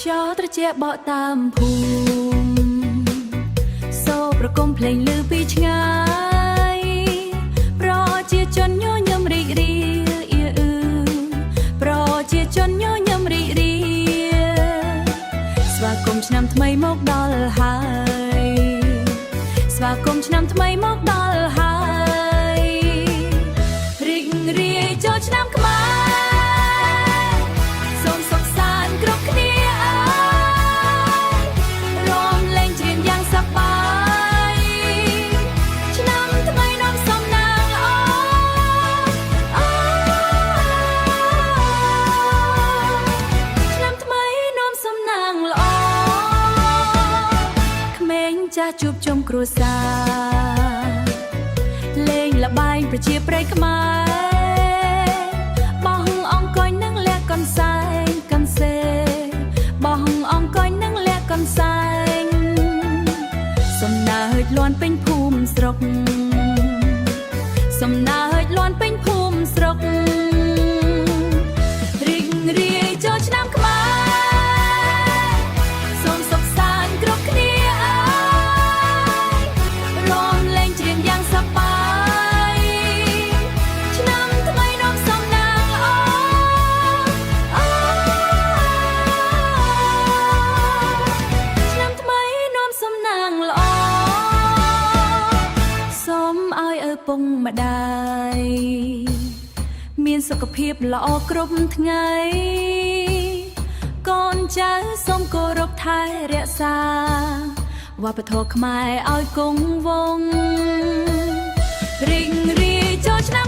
ខ្យល់ត្រជាក់បក់តាមភូមិសូរប្រគំភ្លេងលឺពីឆ្ងាយប្រជាជនញញឹមរីករាយអឺប្រជាជនញញឹមរីករាយស្វាគមន៍ឆ្នាំថ្មីមកដល់ហើយស្វាគមន៍ឆ្នាំថ្មីមកដល់ហើយរីករាយចូលឆ្នាំខ្មែរសូមសុខសាន្តគ្រប់គ្នាអើយរាំលេងច្រៀងយ៉ាងសប្បាយឆ្នាំថ្មីនាំសំណាងល្អអើឆ្នាំថ្មីនាំសំណាងល្អក្មេងចាស់ជួបជុំគ្រួសារលេងល្បែងប្រជាប្រិយខ្មែរបោះអង្គញ់និងលះកន្សែងកន្សេបោះអង្គញ់និងលះកន្សែងសំណើចលាន់ពេញភូមិស្រុកសំណើចលាន់ពេញភូមិស្រុករីករាយចូលឆ្នាំខ្មែរសូមសុខសាន្តគ្រប់គ្នាអើយរាំលេងច្រៀងយ៉ាងសប្បាយឆ្នាំថ្មីនាំសំណាងល្អអើឆ្នាំថ្មីនាំសំណាងល្អសូមឲ្យឪពុកម្ដាយមានសុខភាពល្អគ្រប់ថ្ងៃកូនចៅសូមគោរពថែរក្សាវប្បធម៌ខ្មែរឲ្យគង់វង្សរីករាយចូលឆ្នាំ